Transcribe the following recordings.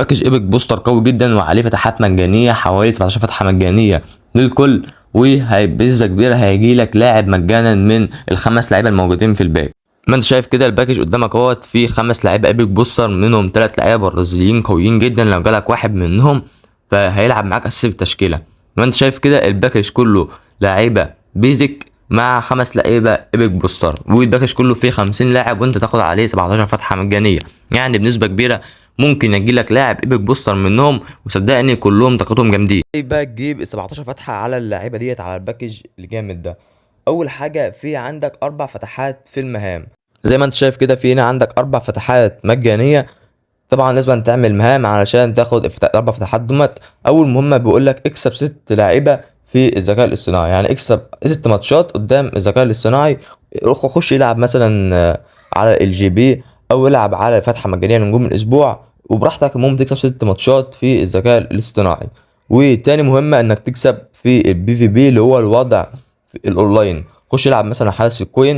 package epic booster قوي جدا وعليه فتحات مجانيه، حوالي 17 فتحه مجانية للكل، وبنسبة كبيرة هيجي لك لاعب مجانا من الخمس لعيبة الموجودين في ال pack. ما انت شايف كده ال package قدامك اهوت، فيه خمس لعيبة epic booster، منهم ثلاث لعيبة برازيليين قويين جدا، لو جالك واحد منهم فهيلعب معاك اساسي في التشكيله. ما انت شايف كده ال package كله لعيبة basic مع خمس لعيبة epic booster، وال package كله فيه 50 لاعب، وانت تاخد عليه 17 فتحه مجانيه، يعني بنسبة كبيرة ممكن يجي لك لاعب epic booster منهم، وصدقني كلهم طاقتهم جامدين. ايه بقى تجيب ال 17 فتحه على اللعيبة ديت على ال package الجامد ده؟ اول حاجه، في عندك اربع فتحات في المهام. زي ما انت شايف كده، في هنا عندك اربع فتحات مجانيه. طبعا لازم تعمل مهام علشان تاخد الاربع فتحات دمت. اول مهمة بيقول لك اكسب ست لعيبة في الذكاء الاصطناعي، يعني اكسب ست ماتشات قدام الذكاء الاصطناعي. خش العب مثلا على ال GP او العب على فتحه مجانية لنجوم الاسبوع وبراحتك، المهم تكسب ست ماتشات في الذكاء الاصطناعي. وتاني مهمة انك تكسب في ال PvP، اللي هو الوضع في الاونلاين. خش العب مثلا حدث ال coin،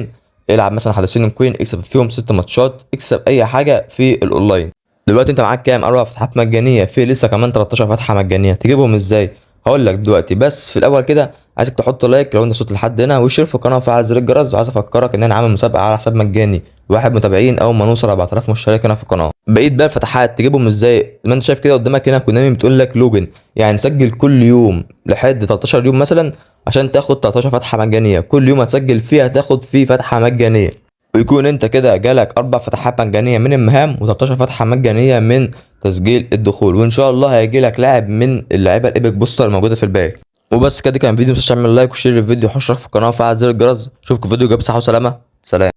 العب مثلا حدثين ال coin، اكسب فيهم ست ماتشات، اكسب اي حاجة في الاونلاين. دلوقتي انت معاك كام؟ اربع فتحات مجانيه، في لسه كمان 13 فتحه مجانيه. تجيبهم ازاي؟ هقول لك دلوقتي، بس في الاول كده عايزك تحط like لو انت وصلت لحد هنا، واشترك في القناة وفعل زر الجرس. وعايز افكرك ان انا عامل مسابقة على حساب مجاني واحد متابعين اول ما نوصل 4000 مشترك هنا في القناه. بقيت بقى الفتحات تجيبهم ازاي؟ ما انت شايف كده قدامك هنا كونامي بتقول لك login، يعني سجل كل يوم لحد 13 يوم مثلا عشان تاخد 13 فتحه مجانيه. كل يوم هتسجل فيها تاخد فيه فتحه مجانيه، ويكون انت كده جالك اربع فتحات مجانية من المهام و13 فتحه مجانية من تسجيل الدخول، وان شاء الله هيجي لك لاعب من اللعيبة ال epic booster الموجودة في ال pack. وبس كده، كان فيديو. متنساش تعمل like و share الفيديو واشترك في القناة وفعل زر الجرس. اشوفكم في فيديو جاي بصحة وسلامه. سلام.